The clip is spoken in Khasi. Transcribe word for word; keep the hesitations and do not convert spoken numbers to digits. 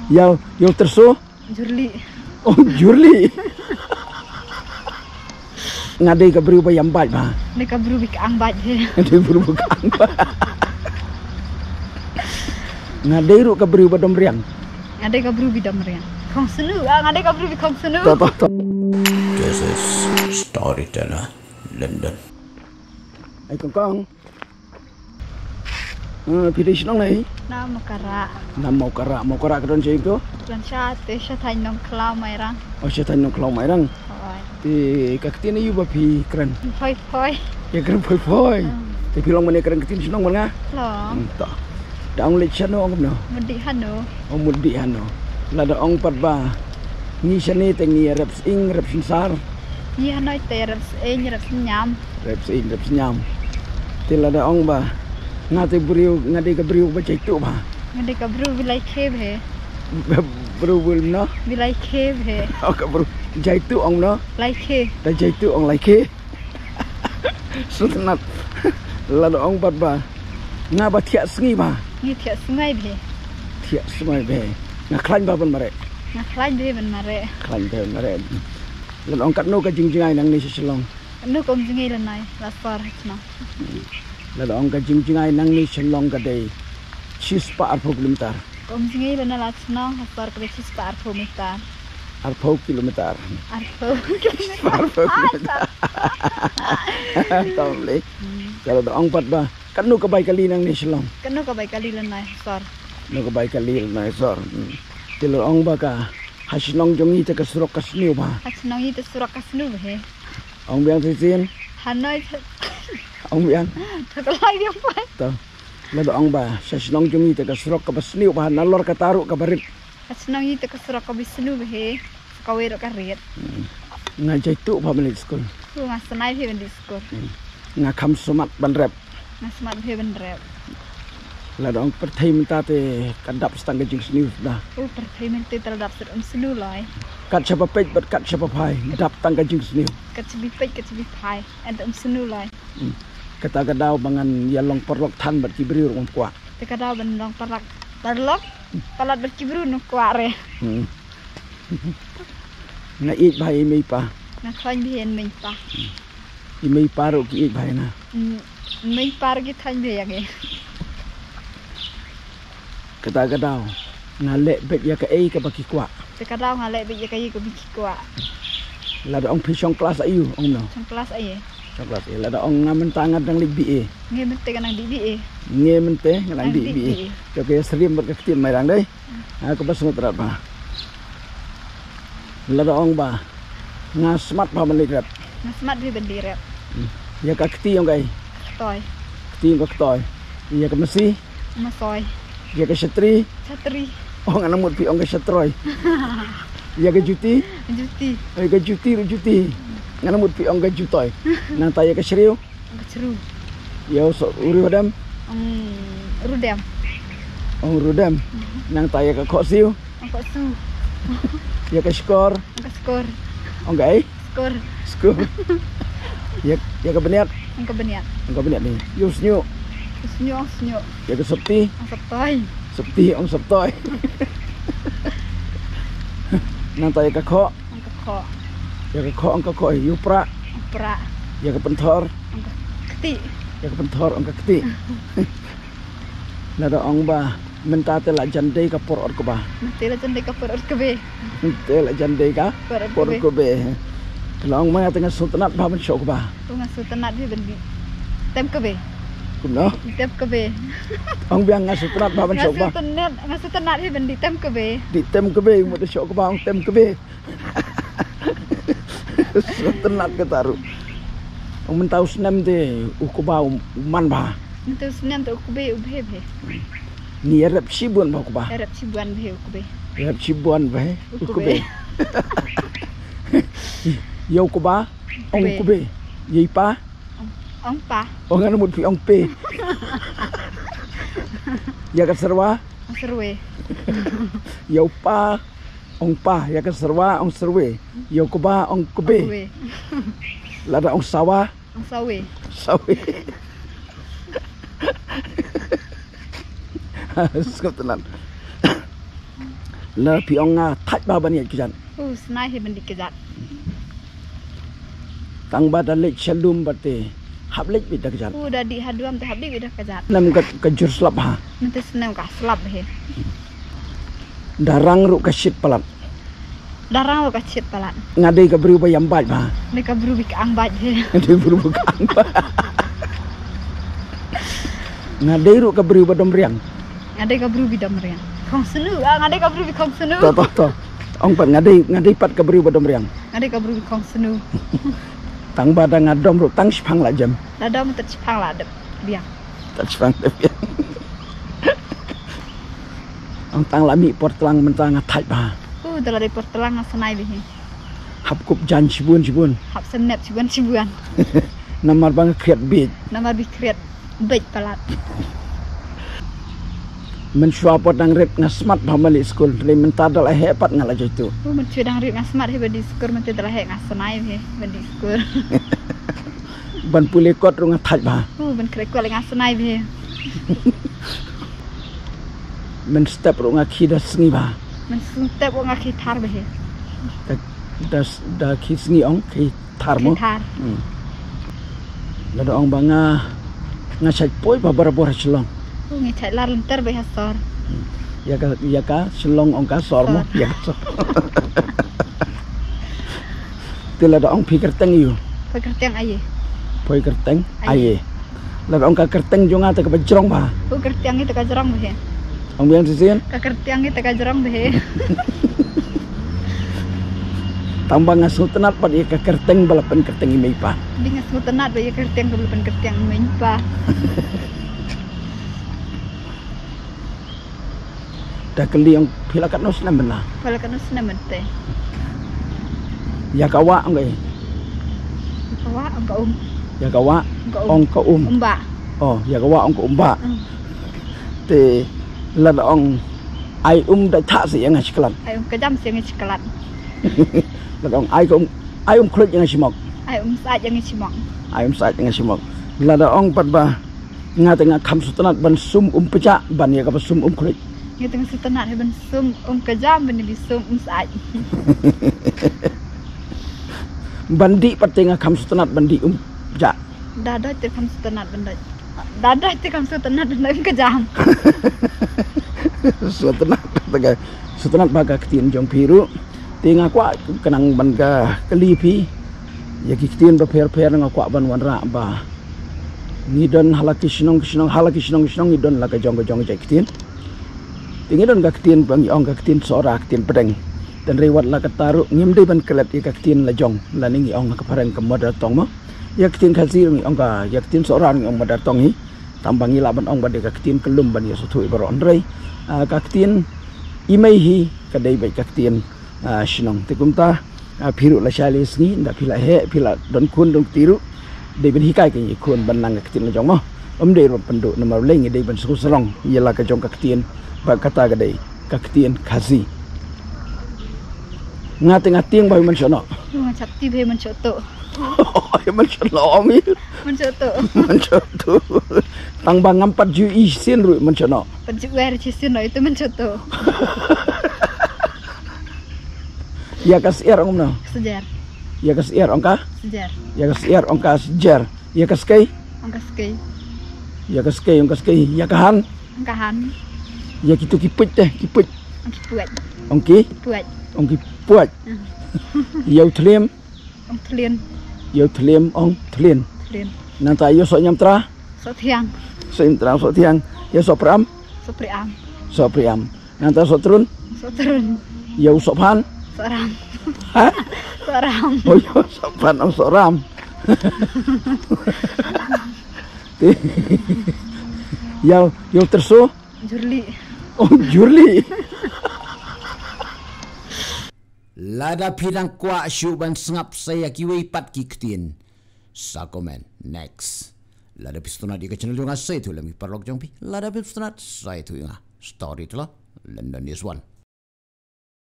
Yow, yow terso? Jurli. Oh, Jurli. Nga dei ka briew ba ïam bait ba. Dei ka briew ba ka ang bait he. Dei briew ba ka ang bait. Nga dei ruh ka briew ba dom riang. Nga dei ka briew ba dom riang. Khong snu, ah, nga dei ka briew ba khong snu. To, to, to. This is Storyteller London. Ai kong kong. Ah, phi dei shnong naei? Na Mawkara. Na Mawkara, Mawkara ka don sha ïing to? Don sha te sha thaiñ Nongkhlaw Mairang. Oh, sha thaiñ Nongkhlaw Mairang. Hooid. Te ka ktien aïu ba phi kren? Phoi phoi. Ïa kren phoi phoi. Hmm. Te phi long mane kren ktien shnong bad nga? Long. Hmm, to. Da ong leit shano ong kumno? Mut dih hano. Ong mut dih hano. Lada ong pat ba ngi shane te ngi rep sying rep synsar. Ngi hanoi te rep sying rep synñiam. Rep sying rep synñiam. Te lada ong ba nga te briew, nga dei ka briew ba jaituh ba. Nga dei ka briew ba lai khe bhe. Briew ba no? Ba lai khe bhe. Oh, ka briew jaituh ong no? Lai khe. Da jaituh ong lai khe. Sngewtynnat. Lada ong pat ba nga ba thiah sngi ba. Ngi thiah sngi bhe. Thiah sngi bhe. Nga khlaiñ ba ban mareh. Nga khlaiñ bhe ban mareh. Khlaiñ bhe ban mareh. Lada ong katno ka jingjngai nangne sha Shillong? Katno ka um jngai lane la sor ha shnong? Lada ong ka jingjngai nangne sha Shillong ka dei shispah arphew kilometer. Ka um jngai lane la shnong ha sor ka dei shispah arphew meter. Arphew kilometer. Arphew kilometer. Arphew kilometer. Tam lei. Hmm. Te lada ong pat ba katno ka bai kali nangne sha Shillong? Katno ka bai kali lane ha sor? Katno ka bai kali lane ha sor? Hmm. Te lada ong ba ka ha shnong jong ngi te ka surok ka sniew ba. Ha shnong ngi te surok ka sniew bhe. Ong biang shisien. Hanoi. Ong biang. To ka lai biang pai. To. Lada ong ba sha shnong jong ngi te ka surok kaba sniew ba, nalor kata ruh kaba rit. Ha shnong ngi te ka surok kaba sniew bhe. Kawei ruh ka rit. Hmm. Nga jaituh ba ban leit skul. Nga snai bhe ban leit skul. Hmm. Nga kham smat ban rep. Nga smat bhe ban rep. Lada ong pyrthei mynta te ka dap sa tang ka jingsniew da. U pyrthei mynta te la dap sa um sniew lai. Kat shaba peit bad kat shaba phai dap tang ka jingsniew. Kat shaba peit kat shaba phai. Ynda um sniew lai. Hmm. Kata ka daw ba ngan ïa long paralok than bad ki briew ruh ngam kwah. Te ka daw ban long paralok. Paralok. Palat bad ki briew ngam kwah re. Hmm. Nga ïeit bha ïa i mei i pa. Nga khlaiñ bha ïa i mei i pa. Hmm. I mei i pa ruh ki ïeit bha ïa nga. Hmm. I mei i pa ruh ki khlaiñ bha ïa nga. Kata ka daw nga leh beit ïa kaei kaba ki kwah. Te ka daw nga leh beit ïa kaei kaba ki kwah. Lada ong phi shong klas aïu ong no? Shong klas aïu? Shong klas aïu? Lada ong nga mynta nga dang leit B A. Ngi mynta nga dang leit B A. Ngi mynta nga dang leit B A. Te ka ïasyriem bad ka ktien Mairang dei. Hmm. Ha kaba sngewtynnat ba. Lada ong ba nga smat bha ban leit rep. Nga smat bha ban leit rep. Hmm. Ïa ka kti ong kaei? Ktoi. Kti ong ka ktoi. Ïa ka masi? Masoi. Ïa ka shatri? Shatri. Ong ngan mut phi ong ka shatroi. Ïa ka juti? Juti. Ïa ka juti ruh juti. Ngan mut phi ong ka jutoi. Nangta ïa ka shriew? Ong ka shriew. Ïa u soh u riew hadem? Ong rudem. Ong rudem. Mhm. Nangta ïa ka khohsiew? Ong khohsiew. Ïa ka shkor? Ong ka shkor. Ong kaei? Shkor. Shkor. Ïa, ïa ka bniat? Ong ka bniat. Ong ka bniat ni. Ïa u shñiuh? U shñiuh ong shñiuh. Ïa ka sopti? Ong soptoi. Sopti ong soptoi. Nangta ïa ka khoh? Ong ka khoh. Ïa ka khoh ong ka khoh. Ïa u prah? Ong prah. Ïa ka pynthor? Ong ka kti. Ïa ka pynthor ong ka kti. Lada ong ba mynta te la jan dei ka por ot kba. Mynta la jan dei ka por ot kba. Mynta la jan dei ka por ot kba. Por ot kba. Te la ong ma nga te nga sngewtynnat bha ban shoh kba. Nga sngewtynnat bha ban dih tem kba. Kumno? Dih tem kba. Ong biang nga sngewtynnat bha ban shoh kba. Nga sngewtynnat, nga sngewtynnat bha ban dih tem kba. Dih tem kba, mut da shoh kba ong tem kba. Sngewtynnat kata ruh. Ong mynta u snem te u kba u man bha. Mynta u snem te u kba u bha bha. Ngi ïarep shibun bha u kba. Ïarep shibun bha u kba. Ïarep shibun bha u kba. Ïa u kba ong kba. Ïa i pa? Ong, ong pa. Ong ngan mut phi ong pe. Ïa ka serwa? Ong serwe. Ïa u pa ong pa, ïa ka serwa ong serwe, ïa u kba ong kbe. Ong kbe. Lada ong sawa? Ong sawe. Sawe. Sngewtynnat. La phi ong nga thait bha ban ïaid kjat. U snai hi ban dih kjat. Tang ba da leit sha lum ba te hap leit beit da kjat. U da dih ha duam te hap dih beit da kjat. Snem ka, ka jur slap ha. Mynta snem ka slap hi. Da rang ruh ka shit palat. Da rang ruh ka shit palat. Nga dei ka briew ba ïam bait bha. Dei ka briew bi ka ang bait hi. Nga dei briew ba ka ang bait. Nga dei ruh ka briew ba dom riang. Nga dei ka briew bi dom riang. Khong snu, ah, nga dei ka briew bi khong snu. To, to, to. Ong pat nga dei, nga dei pat ka briew ba dom riang. Nga dei ka briew bi khong snu. Tang ba da nga dom ruh tang shipang la jem. Da dom tat shipang la dep. Biang. Tat shipang dep biang. Ong tang la mih por tlang mynta nga thait bha. U da la dei por tlang nga snai bha hi. Hap kup jan shibun shibun. Hap snem shibun shibun. Namar ba nga khriat beit. Namar bi khriat beit palat. Mynshuwa por dang rit nga smat bha mali skul. Ri mynta da la heh pat nga la jai tu. U mynshuwa dang rit nga smat hi ba dih skul mynta da la heh nga snai bha hi ba dih skul. Ban pule kot ruh nga thait bha. U ban kre kot nga snai bha hi. Mynstep ruh nga khi da sngi bha. Mynstep ruh nga khi thar bha hi. Da, da, da khi sngi ong khi thar mo. Khi thar. Hmm. Lada ong ba nga, nga shait poi bha barabor ha Shillong. U ngi shait lar lynter bha ha sor. Hmm. Ïa ka, ïa ka Shillong ong ka sor mo. Sor. Ïa ka sor. Te lada ong phi kyrteng ïu. Poi kyrteng aye. Poi kyrteng aye. Aye. Lada ong ka kyrteng jong nga te kaba jrong bha. U kyrteng ïa te ka jrong bha hi. Ong biang shisien. Ka kyrteng ïa te ka jrong bha hi. Tang ba nga sngewtynnat pat ïa ka kyrteng ba la pynkyrteng i mei pa. Dei nga sngewtynnat ba ïa ka kyrteng ba la pynkyrteng i mei pa. Da kylli ong phi la katno snem mynta? Phi la katno snem mynta? Ïa ka wah ong ka ei? Ïa ka wah ong ka um. Ïa ka wah ong ka um. Um ba. Oh, ïa ka wah ong ka um ba. Hmm. Te lada ong ai um da thah seh ïa nga shi klat. Ai um ka jam seh ïa nga shi klat. Lada ong ai ka um, ai um khluit ïa nga shi mok. Ai um sait ïa nga shi mok. Ai um sait ïa nga shi mok. Lada ong pat ba nga te nga kham sngewtynnat ban sum um pjah ban ïa kaba sum um khluit. Nga te nga sngewtynnat hi ban sum um ka jam ban ïa sum um sait. Ban dih pat te nga kham sngewtynnat ban dih um pjah. Da doi te kham sngewtynnat ban doi. Da doi te kham sngewtynnat ban doi um ka jam. Sngewtynnat te ka, sngewtynnat ba ka ktien jong phi ruh. Te nga kwah ka nang ban ka kylli phi. Ïa ki ktien ba pher pher nga kwah ban wanrah ba ngi don ha la ki shnong ki shnong, ha la ki shnong ki shnong ngi don la ka jong ka jong ka ktien. Te ngi don ka ktien ba ngi ong ka ktien Sohra, ktien pdeng. Te hynrei wat la katta ruh ngim dei ban klet ïa ka ktien la jong, lane ngi ong ha ka phareng ka mother tongue mo. Ïa ka ktien Khasi ngi ong ka, ïa ka ktien Sohra ngi ong mother tongue hi. Tang ba ngi lah ban ong ba dei ka ktien kyllum ban ïa sngewthuh ïa baroh hynrei, ah, ka ktien i mei hi ka dei beit ka ktien ah, shnong. Te kumta, ah, phi ruh la shai la sngi, da phi la heh, phi la don khun don kti ruh. Dei ban hikai ka ngi khun ban nang ka ktien la jong mo. Ym dei ruh pynduh namar lei ngi dei ban sngewsarong ïa la ka jong ka ktien, ba kata ka dei ka ktien Khasi. Nga te nga tieng ba hi man shono. Nga chap ti ba hi man shoto. Hi man shono mi. Man shoto. Man shoto. Tang ba ngam pat ju i sien ruh man shono. Pat ju wer chi sien ruh itu man shoto. Ïa ka syiar ong no. Syiar. Ïa ka syiar ong ka. Syiar. Ïa ka syiar ong ka syiar. Ïa ka skei. Ong ka skei. Ïa ka skei ong ka skei. Ïa ka han. Ong ka han. Ïa kitu ki puit te, ki puit. Ong ki puit. Ong ki. Puit. Ong ki puit. Hmm. Ïa u thliem. Ong thlien. Ïa u thliem ong thlien. Thlien. Nangta ïa u soh ñiamtra. Soh thiang. Soh ñiamtra soh thiang. Ïa u soh priam. Soh priam. Soh priam. Nangta soh trun. Soh trun. Ïa u soh phan. Soh ram. Ha? Soh ram. Oh ïa u soh phan ong soh ram. Ïa u, ïa u tyrso. Jurli. Oh jurli. Lada phi dang kwah shuh ban sngap sa ïa kiwei pat ki ktien, sa comment. Next. Lada phi sngewtynnat ïa ka channel jong nga sa ïathuh lem ïa ki paralok jong phi. Lada phi sngewtynnat sa ïathuh ïa nga. Storyteller London is one.